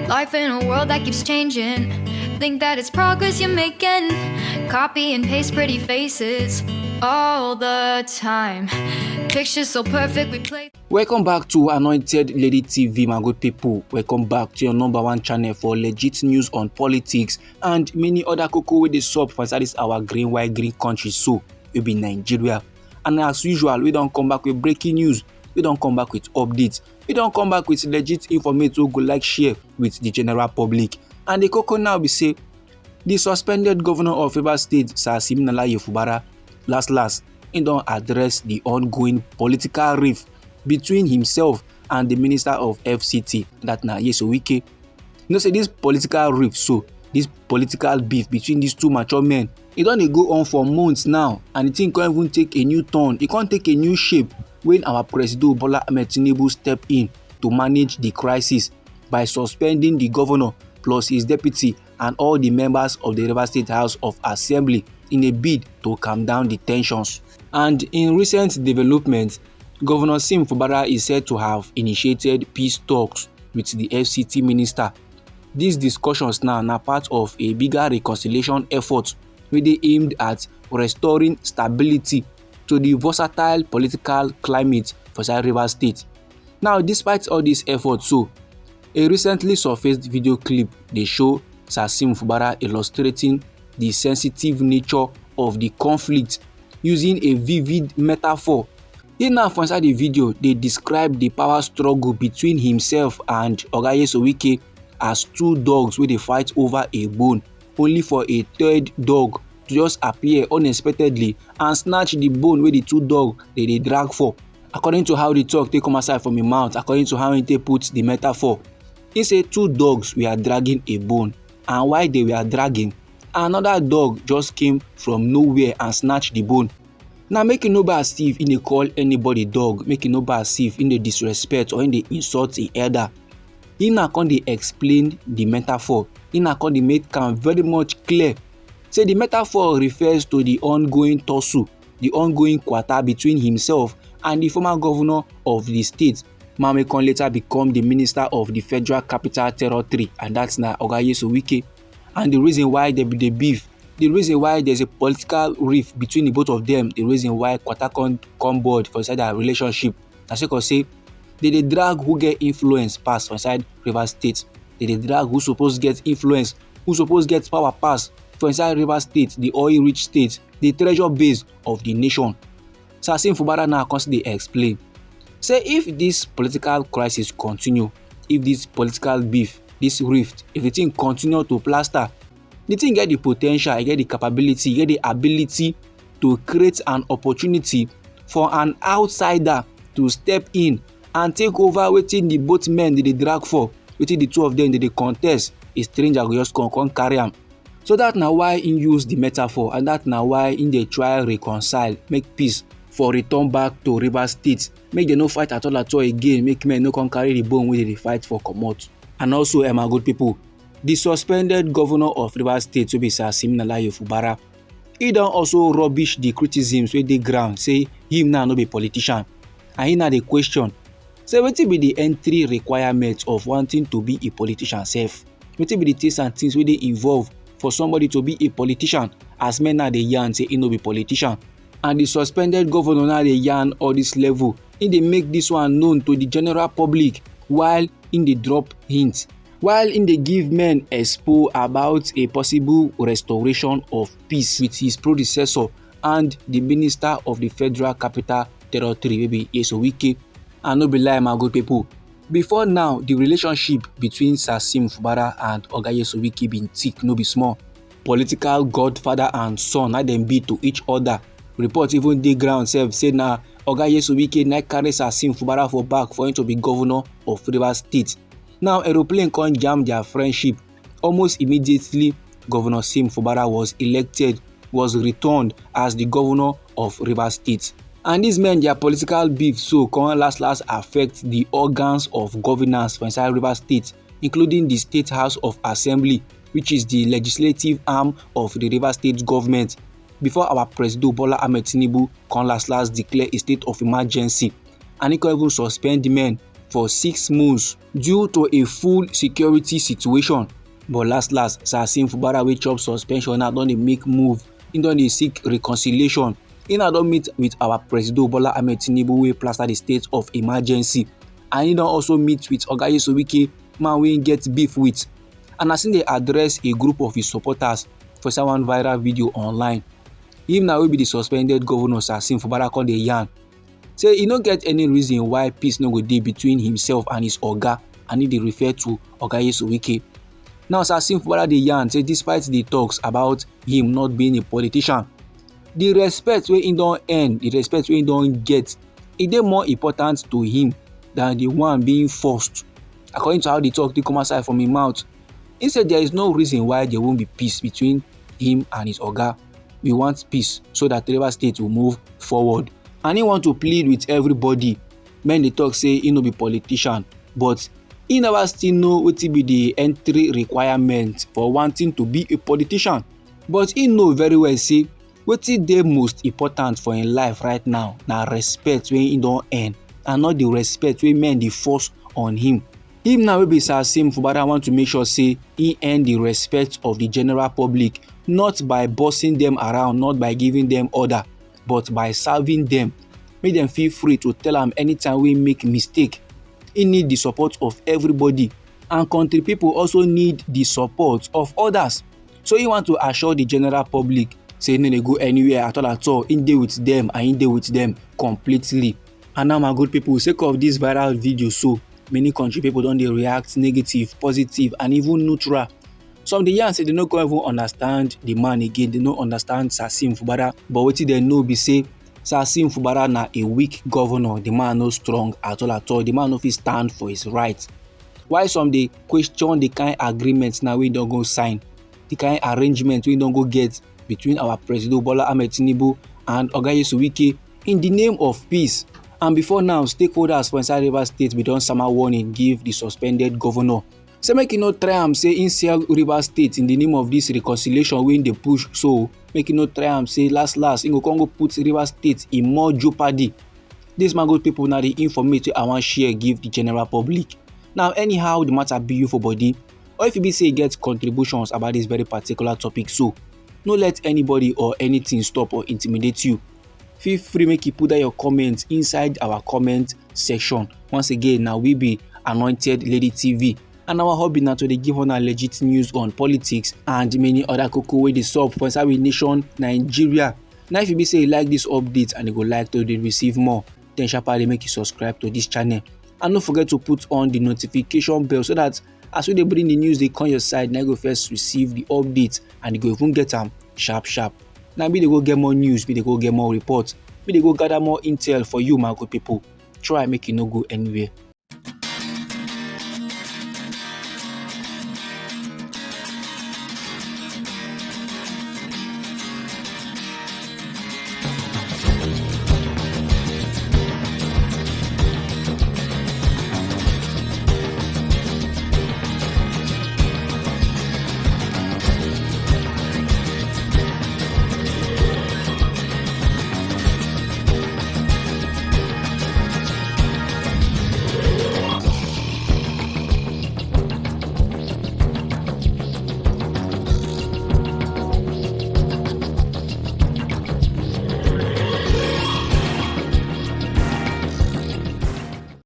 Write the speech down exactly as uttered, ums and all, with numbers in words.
Life in a world that keeps changing. Think that it's progress you're making. Copy and paste pretty faces all the time. Pictures so perfect, we play. Welcome back to Anointed Lady T V, my good people. Welcome back to your number one channel for legit news on politics and many other koko wey dey sup for inside this our green, white, green country so, wey be Nigeria. And as usual, we don come back with breaking news, we don come back with updates, we don come back with legit informate wey go like share with the general public. And the koko now be say, the suspended governor of Rivers State, Sir Siminalayi Fubara, last last, he don address the ongoing political rift between himself and the Minister of F C T, that na Nyesom Wike. You know say this political rift so, this political beef between these two mature men, e don dey go on for months now, and the thing come even take a new turn, e come take a new shape when our Presido Bola Ahmed Tinubu step in to manage the crisis by suspending the governor plus his deputy and all the members of the Rivers State House of Assembly in a bid to calm down the tensions. And in recent developments, Governor Sim Fubara is said to have initiated peace talks with the F C T minister. These discussions now na part of a bigger reconciliation effort wey dey aimed at restoring stability to the volatile political climate for inside Rivers State. Now, despite all these efforts so, a recently surfaced video clip dey show Sir Sim Fubara illustrating the sensitive nature of the conflict using a vivid metaphor. He now for inside the video dey describe the power struggle between himself and Oga Nyesom Wike as two dogs wey dey fight over a bone, only for a third dog to just appear unexpectedly and snatch the bone wey the two dog dey dey drag for. According to how the talk take come outside from him mouth, according to how he take put the metaphor, he say two dogs were dragging a bone, and while they were dragging, another dog just came from nowhere and snatch the bone. Now, make you no be as if he dey call anybody dog, make you no be as if he dey disrespect or he dey insult him elder. He now come dey explain the metaphor. He now come dey make am very much clear say the metaphor refers to the ongoing tussle, the ongoing kwata between himself and the former governor of the state, man wey come later become the minister of the Federal Capital Territory, and that's na Oga Nyesom Wike. And the reason why they be the beef, the reason why there's a political rift between the both of them, the reason why kwata come, come board for inside their relationship, na sake of say they dey drag who get influence pass for inside Rivers State. They dey drag who suppose get influence, who suppose get power pass for inside Rivers State, the oil-rich state, the treasure base of the nation. Sir Sim Fubara now come still dey explain say if this political crisis continue, if this political beef, this rift, if the thing continue to plaster, the thing get the potential, e get the capability, e get the ability to create an opportunity for an outsider to step in and take over wetin the both men dey dey drag for, wetin the two of them dey dey contest. A stranger go just come, come carry am. So that na why he use the metaphor, and that na why he dey try reconcile, make peace for return back to Rivers State, make dem no fight at all at all again, make men no come carry the bone wey dem dey fight for comot. And also, eh, my good people, the suspended governor of Rivers State, wey be Sir Siminalayi Fubara, he don also rubbish the criticisms wey dey ground, say him now no be politician, and he now dey question say wetin be the entry requirement of wanting to be a politician sef? Wetin be the things and things wey dey involve for somebody to be a politician, as men now dey yarn say he no be politician? And the suspended governor now dey yarn all this level, he dey make this one known to the general public while he dey drop hints, while he dey give men expo about a possible restoration of peace with his predecessor and the minister of the Federal Capital Territory, wey be Nyesom Wike. And no be lie, my good people, before now, the relationship between Sir Sim Fubara and Oga Nyesom Wike been thick, no be small. Political godfather and son, na dem be to each other. Report even dey ground sef say na Oga Nyesom Wike na carry Sir Sim Fubara for back for him to be governor of Rivers State. Now, aeroplane come jam their friendship. Almost immediately, Governor Sim Fubara was elected, was returned as the governor of Rivers State. And these men, their political beef so come last last affect the organs of governance for inside Rivers State, including the State House of Assembly, which is the legislative arm of the Rivers State government. Before our Presido Bola Ahmed Tinubu come last last declare a state of emergency, and he come even suspend the men for six months due to a full security situation. But last last, Sasim Fubara, wey chop suspension now, don dey make move. He don dey seek reconciliation. He now don meet with our Presido Bola Ahmed Tinubu, wey plaster the state of emergency, and he don also meet with Oga Yesu Wike, man wey he get beef with. And as he dey address a group of his supporters for inside one viral video online, him na wey be the suspended governor, Sasim Fubara, come dey yarn say e no get any reason why peace no go dey between himself and his oga, and he dey refer to Oga Yesu Wike. Now, Sasim Fubara dey yarn say despite the talks about him not being a politician, the respect wey he don earn, the respect wey he don get, e dey more important to him than the one being forced. According to how the talk dey come outside from him mouth, he said there is no reason why there won't be peace between him and his oga. We want peace so that Rivers State will move forward. And he want to plead with everybody. Men dey talk say he no be politician, but he never still know wetin be the entry requirement for wanting to be a politician. But he know very well say wetin dey most important for him life right now na respect wey he don earn, and not the respect wey men dey force on him. Him now wey be Sasim Fubara want to make sure say he earn the respect of the general public, not by bossing them around, not by giving them order, but by serving them. Make them feel free to tell am anytime wey make mistake. He need the support of everybody, and country people also need the support of others. So he want to assure the general public say he no dey go anywhere at all at all. He dey with them, and he dey with them completely. And now, my good people, sake of this viral video so, many country people don dey react negative, positive, and even neutral. Some dey yarn say they no go even understand the man again, they no understand Sasim Fubara, but wetin they know be say Sasim Fubara na a weak governor. The man no strong at all at all. The man no fit stand for his right. Why some dey question the kind agreement now wey he don go sign, the kind arrangement wey he don go get between our Presido Bola Ahmed Tinubu and Oga Yesu Wike in the name of peace. And before now, stakeholders for inside Rivers State bin don sama warning give the suspended governor. Say make e no try am say im sell Rivers State in the name of this reconciliation wey im dey push. So make e no try am say last last, im go come go put Rivers State in more jeopardy. This, my good people, na the informate wey I wan share give the general public. Now, anyhow the matter be you for body, or if e be say you get contributions about this very particular topic, so no let anybody or anything stop or intimidate you. Feel free make you put down your comment inside our comment section. Once again, na we be Anointed Lady T V, and our hobby na to dey give una legit news on politics and many other koko wey dey sup for inside we nation, Nigeria. Now, if you be say you like this update and you go like to dey receive more, then sharply make you subscribe to this channel. And no forget to put on the notification bell so that as we dey bring the news dey come your side, na you go first receive the update and you go even get am sharp sharp. Now, be dey go get more news, be dey go get more report, be dey go gather more intel for you, my good people. Try make you no go anywhere.